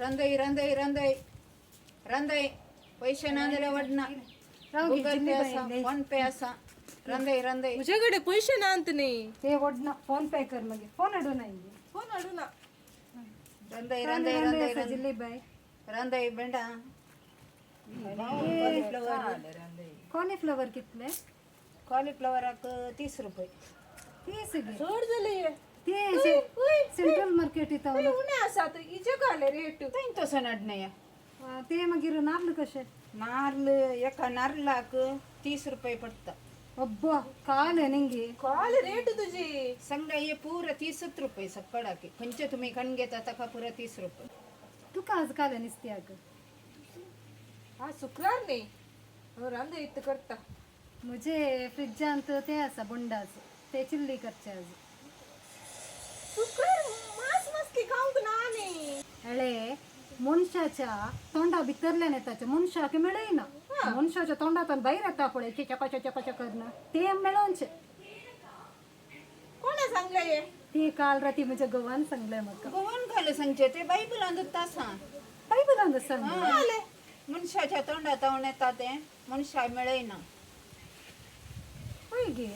रंदई रंदई रंदई रंदई पैसे ना जाल्यार वडना. राव घे, गुगल पे जिल्ली आसा, बाई. फोन पे आसा. रंदई रंदई. म्हजे कडेन पयशे नात न्ही. ते वडना, फोन पे कर मागीर. फोन हाडूं ना. फोन हाडूं ना. रंदई रंदई रंदई रंदई. जिल्ली बाई. रंदई बेंडा, कॉलीफ्लवर. कॉलीफ्लॉवर कितले? कॉलीफ्लवराक 30 रुपये. 30 गे? चड जाले हे. ते सेंट्रल मार्केट इथं. उणें आसा तर हिजे घाले रेट. थंय तसो नडणया. ते मागीर नाल्ल कशे? नार्ल, एका नारलाक 30 रुपये पडटा. अब्बा, काल निंगी. काल रेट तुजी. सांगता हे पुरा 30 रुपये सक्कडाक. खंयचे तुमी खण घेता ताका पुरा 30 रुपये. तुका आज काल निसती अगं? हा शुक्रार न्ही, हांव रांद इत करता. म्हजे फ्रिजांत ते आसा बोंडाच, ते चिल्ली करचे आज. शुक्रार मांस मास्की खावंक ना न्ही. अळे, मनशाच्या तोंडा भितरल्यान येताचे मनशाक मेळयना. मनशाच्या तोंडांतल्यान भायर येता पळय चका चका चका करून, ते मेळोवचे. कोणें सांगलें हे? ते काल राती म्हज्या घोवान सांगलें म्हाका. गोवन घाल सांगचे ते बायबलान आसा. बायबलान सांग. मनशाच्या तोंडात येता ते मनशाक मेळयना. हय गे,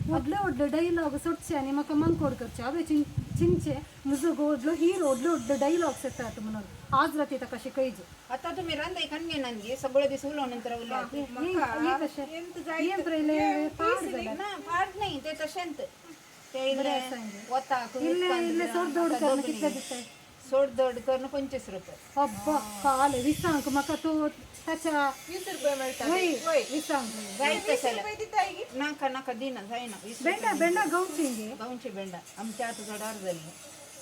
व्हडले व्हडले डायलॉग सोडचे आनी म्हाका मांकोड करचे. हांवें चिंतचे म्हजो घोव व्हडलो हिरो, व्हडले व्हडले डायलॉग्स येतात म्हणून. आज राती ताका शिकयजे. आता तुम्ही रांदय खण घेनात गे? सगळे दीस उलोवन नंतर उलयात. हे कशें हे पळयलें, पाड जालें. ना, फाट नाही ते तशेंच ते बरें इल्लें आसा गे. वताक इल्लें उदकांत इल्लें सोड दोड आतां करून दोगणी. कितले दिसताय? सोड दोड करून 25 रुपये. अब्बा, काल विसांक म्हाका तो ताच्या 20 रुपये मेळटा. वय. वय. विसांक. जायत वीस तशें. रुपये दिताय गी. नाका नाका, दिना जायना 20 रुपये. बेंडा बेंडा गांवची गे. गांवची बेंडा आमच्या आतां झाडार जाल्ली.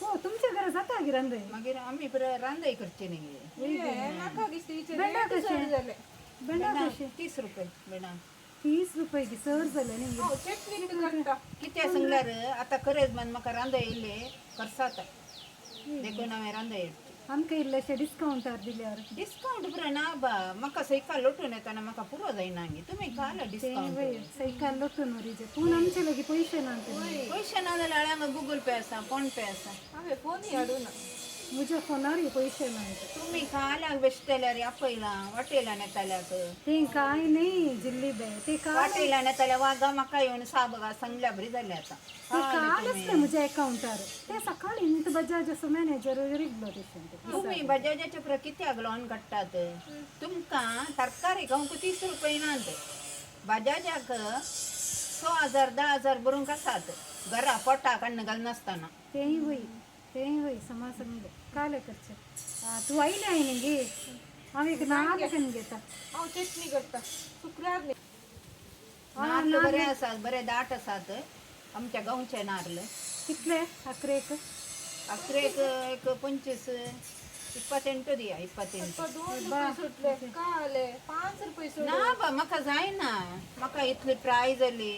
हो, तुमच्या घरा जाता गे रांदय? मागीर आमी पुरा रांदय करची न्ही गे. हे नाका दिसता हिचे. बेंडा रेट चड कशे? जाले. बेंडा कशे? 30 रुपये बेंडा. 30 रुपये गे? चड जाले न्ही. हांव चटणी करता. कित्या सांगल्यार आतां खरेंच मन म्हाका रांदय इल्ले खर्चाता, देखून हांवें रांदय हाडची. आमकां इल्लेशे डिस्कावंटार दिल्यार. डिस्कावंट पुरो ना बा, म्हाका सैकाल लोटून येताना म्हाका पुरो जायना गे. तुमी काल ते डिस्कावंट. वय, सैकाल लोटून वरीजे, पूण आमचे लागीं पयशे ना ते. पयशे ना जाल्यार हांगा गुगल पे आसा, फोन पे आसा. हांवें फोनूय हाडूं ना. म्हज्या फोनारूय पयशे ना. तुमी काल्याक बेश्टेल्यार आपयलां वाटेल्यान येताल्याक. ते काय न्ही जिल्ली बाई, ते काल वाटेल्यान येताल्या वागा म्हाका येवन साबगा सांगल्या बरी जालें आतां. ते काल आसले म्हज्या अकावंटार. ते सकाळी इंत बजाजाचो मॅनेजर रिगलो तशें. तुमी बजाजाचे पुरो कित्याक लोन काडटात? तुमकां तरकारी खावंक 30 रुपये नात, बजाजाक 6 हजार 10 हजार भरूंक आसात घरा पोटाक अन्न घालनासतना. तेंय वय, तेंय वय, समा सांगले. काल करचे तूं आयलें हांवें न्ही गे. हांव एक नाल्ल कन्न घेता. हांव चटणी करता, शुक्रार न्ही. नार्ल बरे आसात, बरे दाट आसात, आमच्या गांवचे नार्ल. कितले अकरेक? अकरेक एक 25, 28 दिया, 28. 2 रुपये सुटले काले, 5 रुपये सोड. ना बा, म्हाका जायना. म्हाका इतली प्राय जाली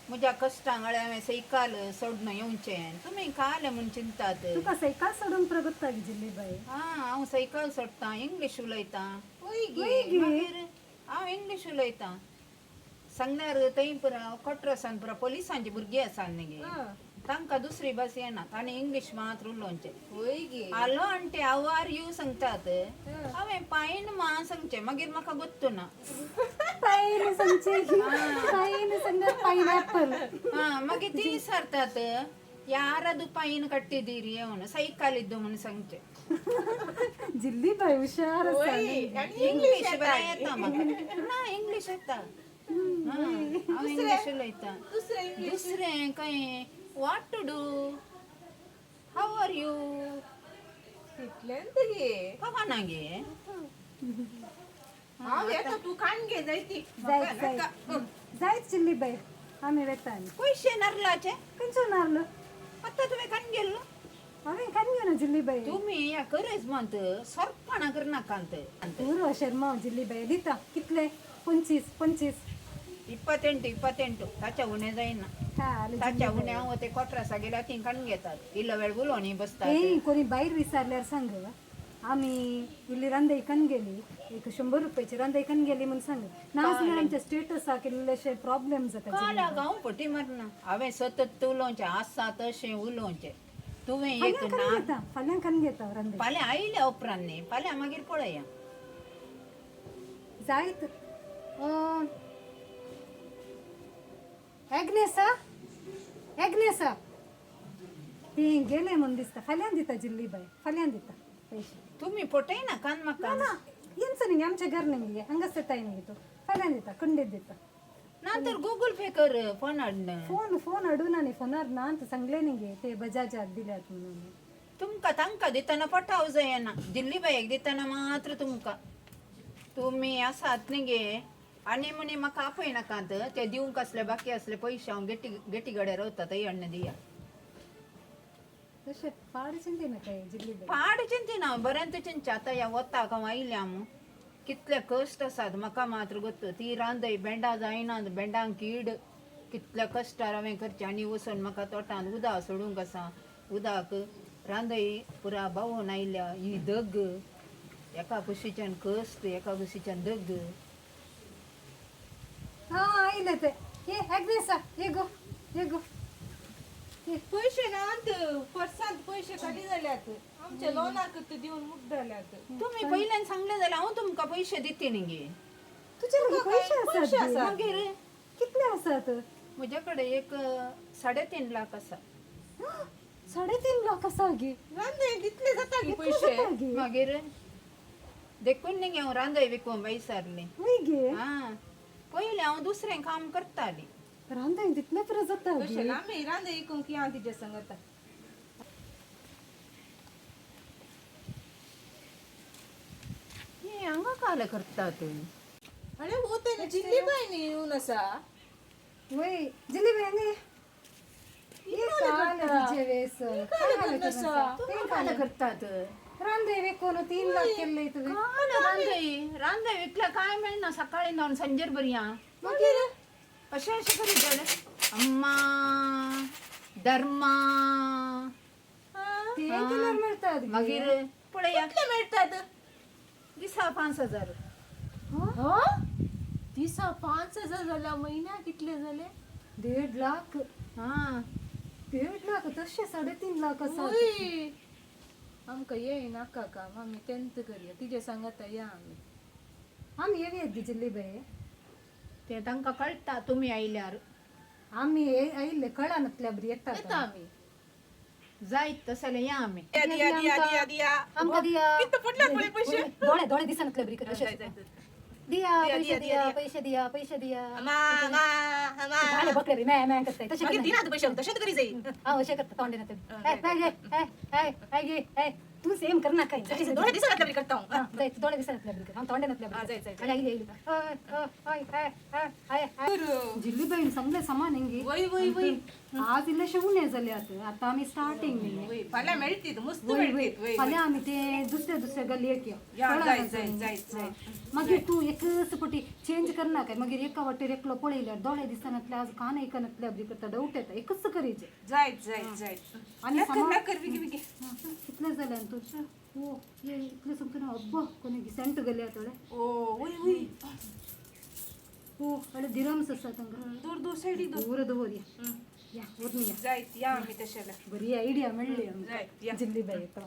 म्हज्या कश्टांक. हांवें सैकाल सोडून येवचें, तुमी काल म्हूण चिंतात. तुका सैकाल सोडून प्रगत्ता गे जिल्ली बाई. हा, हांव सैकाल सोडटां, इंग्लीश उलयतां. वय गे. मागीर हांव इंग्लीश उलयतां सांगल्यार थंय पुरा कॉट्रसान पुरा पोलिसांची भुरगीं आसा न्ही गे, तांकां दुसरी भास येना, तांणी इंग्लीश मात्र उलोवचें. वय गे. Hello aunty, how are you सांगतात. हांवें पायन मा सांगचें, मागीर म्हाका गोत्तू ना. पायन सांगचे, पायन सांगतात, पायनॅपल. हा, मागीर ती विचारतात, यारದು पायन ಕಟ್ಟಿದ್ದೀರಿ ಅವನು ಸೈಕಲ್ ಇದ್ದು म्हणून सांगचे. जिल्ली बाई हुशार आसा. वय, आनी इंग्लीश बरें येता म्हाका. ना, इंग्लीश येता. हा, हांव इंग्लीश उलयतां. दुसरें इंग्लीश? दुसरें खंय, what to do, how are you. तितलेंच गे. कवा गे. हांव येता, तूं काण घे जायती. जायत जायत जायत जिल्ली बाई, आमी वेता आनी. पयशे नारलाचे. खंयचो नाल्ल? आतां तुवें खण गेल्लो. हांवें खान घेवना जिल्ली बाई. तुमी ह्या खरेंच म्हणत सोरपणां करनाकात. पुरो शर्मा जिल्ली बाई, दिता. कितले? 25, 25. 28, 28, ताच्या उणें जायना. काल. ताच्या उणें हांव ते कोट्रासा गेल्यार ती काडून घेतात, इल्लो वेळ उलोवणी बसतात. ए, कोणी भायर विचारल्यार सांग, आमी इल्ली रांदय कन गेली, एक 100 रुपयाची रांदय कन गेली म्हणून सांग. नाजाल्यार आमच्या स्टेटसाक इल्लेशे प्रॉब्लेम जाता. काल हांव फटी मारना. हांवें सतत उलोवचें आसा तशें उलोवचें. तुवें एक ना घेता फाल्यां कन्न घेता रांदय फाल्यां आयल्या उपरांत न्ही फाल्यां मागीर पळया जायत एग्नेसा एग्नेसा ती गेले म्हूण दिसता फाल्यां दिता जिल्ली बाय फाल्यां दिता पयशे तुमी पटयना कान म्हाका ना येंच न्ही आमच्या घर न्ही हांगाच येताय न्ही तूं फाल्यां दिता खंडीत दिता ना तर गुगल पे कर फोन हाडून फोन फोन हाडूं ना न्ही फोनार ना सांगले न्ही गे ते बजाजाक दिल्यात म्हणून तुमकां तांकां दितना पठाव जायना दिल्ली बायक दितना मात्र तुमकां तुमी आसात न्ही गे आनी म्हणी म्हाका आपयनाकात ते दिवंक आसले बाकी आसले पयशे हांव गेटी गेटी गड्यार वता थंय हाडून दिया तशें पाड चिंती नाका जिल्ली बाय पाड चिंतिना बरें तर चिंतचें आतां ह्या वताक हांव आयल्या हांव कितले कश्ट आसात म्हाका मात्र गोत्त ती रांदय बेंडा जायना बेंडांक कीड कितल्या कश्टार हांवें करचें आनी वचून म्हाका तोटांत उदक सोडूंक आसा उदक रांदय पुरा बावून आयल्या ही दग एका कुशीच्यान कश्ट एका कुशीच्यान दग हा आयले ते ये एग्नेसा ये गो ये गो पयशे ना पर्सांत पयशे काडी जाल्यात आमच्या लोनाक दिवन मुक्त जाल्यात तुमी पयल्यान सांगलें जाल्यार हांव तुमकां पयशे दिती न्ही गे तुजे लागीं पयशे आसात गे? मागीर कितले आसात म्हजे कडेन एक 3.5 लाख आसा 3.5 लाख आसा गे रांदय तितले जाता गे कितले पयशे जाता गे मागीर देखून न्ही हांव रांदय विकूंक वयसरलें वय गे हा पयलें हांव दुसरें काम करतालें रांदय तितले पुरो जाता गे कशें आमी रांदय इकूंक या तिजे संगता हे हांगा काल करतात अरे हो ते जिल्ली बाय न्ही येवन आसा वय जिल्ली बाय हांगा ये. ये काल तुजे वेस काल करता तुमी काल करतात रांदय विकून 3 लाख केल्ले तुवें काल रांदय रांदय विकल्या काय मेळना सकाळी जावन सांजेर बरया मागीर अशें अशें करीत जाल्यार अम्मा धर्मा ते केल्यार मेळटात गे. मागीर पळया कितले मेळटात दिसा 5,000 हा दिसा 5,000 जाल्या म्हयन्याक कितले जाले 1.5 लाख हा 1.5 लाख तशे 3.5 लाख आसा वय आमकां येयनाका काम आमी तेंत करया तिजे सांगता या आमी आमी येवया गे जिल्ली बाय ते तांकां कळटा तुमी आयल्यार आमी आयिल्ले कळानातल्या बरी येतात येता आमी जायत तसले या आमी दिया दिया दिया दिया आमकां दिया पडल्यात पळय पयशे दोळे दोळे दिसनातले बरी कर अशे दिया पैसे दिया पैसे दिया पैसे दिया झाले बकरे बी मॅ मॅ करताय तशें करना. दिनात पयशे तशेंच करी जाई हा अशें करता तोंडे ना ते ए ए ए ए ए ए तू सेम कर ना काय दोळे दिसनातल्या बरी करता हांव हा, जाय दोळे दिसनातल्या बरी कर हांव तोंडे नातल्या हा, जाय, जाय, बरी आयली आयली हय हय हय हय हय हय जिल्ली बाईन सांगले समान हिंगी वय वय वय आज इल्लेशे उणे जाले आतां आतां आमी स्टार्टींग न्ही वय फाल्यां मेळटीत मस्त वय वय मेळटीत वय फाल्यां आमी ते दुसऱ्या दुसऱ्या गल्लयेक या, या जाय, जाय, जाय, जाय. मागीर तूं एकच पटी चेंज करना काय मागीर एका वाटेर एकलो पळयल्यार दोळे दिसनातले आज कान आयकनातले बरी करता डावट येता एकच करीचे जायत जायत जायत आनी समा ना कर बेगी बेगी कितले जाले तूं ओ ये इतले सांगता ना अब्बा कोणी सेंट गेले थोडे ओ वय वय ओ अरे दिरम्स आसा तांकां दूर दूर सायडीक दूर दवर दवर या या व्हरून या जायत या आमी तशें बरी आयडिया मेळ्ळी आमकां जायत या जिल्ली बाई येता.